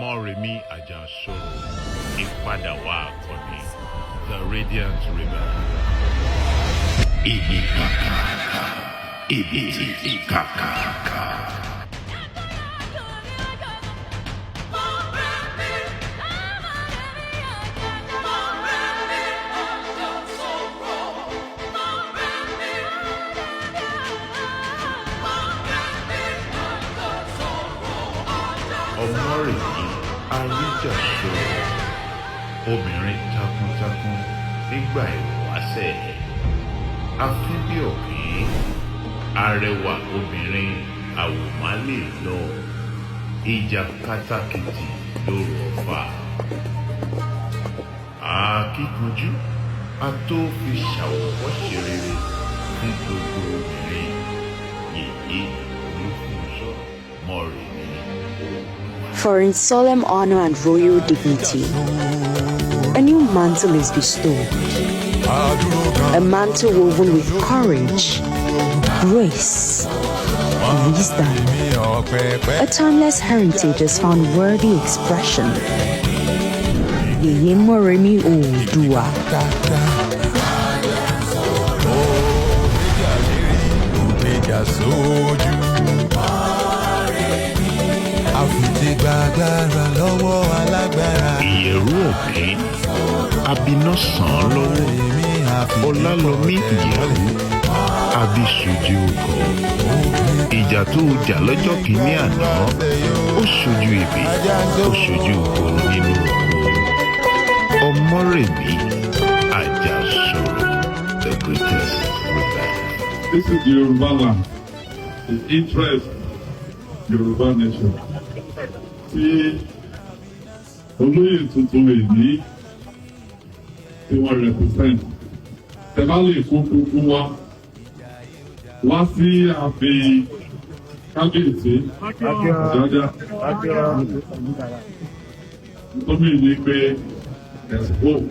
Mọ́remí Àjàsorò, ìpadàwọ̀ akọni, the radiant rebel. Ibi kàkàkà, ibi kàkàkà. Ọmọrèmí Àríjàsorò, obìnrin takuntakun nígbà ìwáṣẹ̀, afínbíòkín, arẹwà obìnrin àwòmálè lọ, ìjà kátàkìtì lóru Ọ̀fà. Akíkanjú a tó fi ṣàwòkọ́ṣe rere fún gbogbo obìnrin, Yèyé Olúfúnṣọ́ Mọ́remí Oòduà. For in solemn honor and royal dignity, a new mantle is bestowed. A mantle woven with courage, grace, wisdom. A timeless heritage has found worthy expression. Yèyé Mọ́remí Oòduà. Ògbéjà lérí, ògbéjà sójú. Àfìtìgbàgbára lọ́wọ́ alágbára. Ìyẹ̀rú Òkín, abiná sàn án lọ́wọ́. Èmi àfìdí Ọlálọ́mí Ìyẹ̀rú, abisojú ọkọ̀. Ìjà tó o jà lọ́jọ́ kìíní àná, ó ṣojú ebè, ó ṣojú ìgboro nínú oko. Ọmọrèmí Àjàsorò, the greatest rebel. This is the Yoruba land, the interest Yoruba nation. Tí olóyè tuntun èyí tí wọ́n represent. Tẹ bá lè kó gbogbo wa wá sí ààfin kábíyèsí Ọ̀jájá. Tó mì ní pé there's hope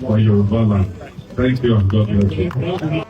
for Yoruba land. Thank you and God bless you.